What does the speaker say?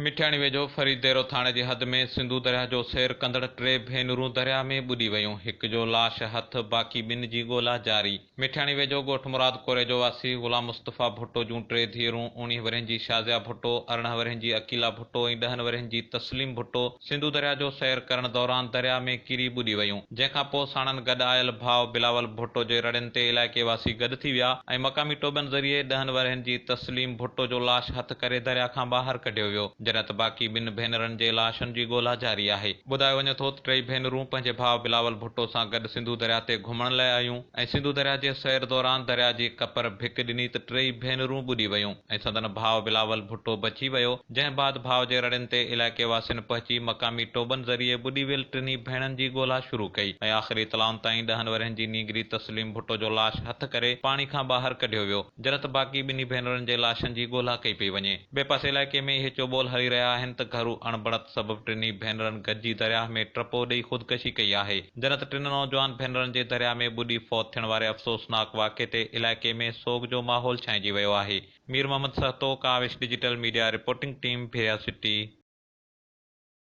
مٺياڻي ويجهو فريد ديرو ٿاڻي جي حد ۾ سنڌو درياهه جو سير ڪندڙ ٽي ڀينرون درياهه ۾ ٻڏي ويون، هڪ جو لاش هٿ، باقي ٻن جي ڳولا جاري. مٺياڻي ويجهو ڳوٺ مراد ڪوريجو واسي غلام مصطفيٰ ڀٽو جون ٽي ڌيئرون اوڻيهه ورهين جي شازيا ڀٽو، 18 ورهين جي عقيلا ڀٽو ۽ ڏهن ورهين جي تسليم ڀٽو سنڌو درياهه جو سير ڪرڻ دوران درياهه ۾ ڪري ٻڏي ويون، جنهن کان پوء ساڻن گڏ آيل ڀاء بلاول ڀٽو جي رڙين تي علائقي واسي گڏ ٿي ويا ۽ مقامي ٽوٻن ذريعي ڏهن ورهين جي تسليم ڀٽو جو لاش هٿ ڪري درياء کان ٻاهر ڪڍيو ويو، جڏهن ته باقي ٻن ڀينرن جي لاشن جي ڳولا جاري آهي. ٻڌايو وڃي ٿو ته ٽئي ڀينرون پنهنجي ڀاء بلاول ڀٽو سان گڏ سنڌو درياء تي گهمڻ لاء آيون ۽ سنڌو درياء جي سير دوران درياء جي ڪپر ڀڪ ڏني ته ٽيئي ڀينرون ٻڏي ويون ۽ سندن ڀاء بلاول ڀٽو بچي ويو، جنهن بعد ڀاء جي رڙين تي علائقي واسين پهچي مقامي ٽوٻن ذريعي ٻڏي ويل ٽنهي ڀيڻن جي ڳولا شروع ڪئي ۽ آخري اطلاعن تائين ڏهن ورهين جي نينگري تسليم ڀٽو جو لاش هٿ ڪري پاڻي کان ٻاهر ڪڍيو ويو، جڏهن ته باقي ٻنهي ڀينرن جي لاشن جي ڳولا ڪئي پئي وڃي. ٻئي پاسي علائقي ۾ اهي چوٻول هلي رهيا آهن ته گهرو اڻبڻت سبب ٽنهي ڀينرن گڏجي درياهه ۾ ٽپو ڏئي خودڪشي ڪئي آهي، جڏهن ته ٽن نوجوان ڀينرن جي درياهه ۾ ٻڏي فوت ٿيڻ واري افسوسناڪ واقعي تي علائقي ۾ سوڳ جو ماحول ڇانئجي ويو آهي. Mir Muhammad Sahto, Kawish digital media reporting team, Bhiria city.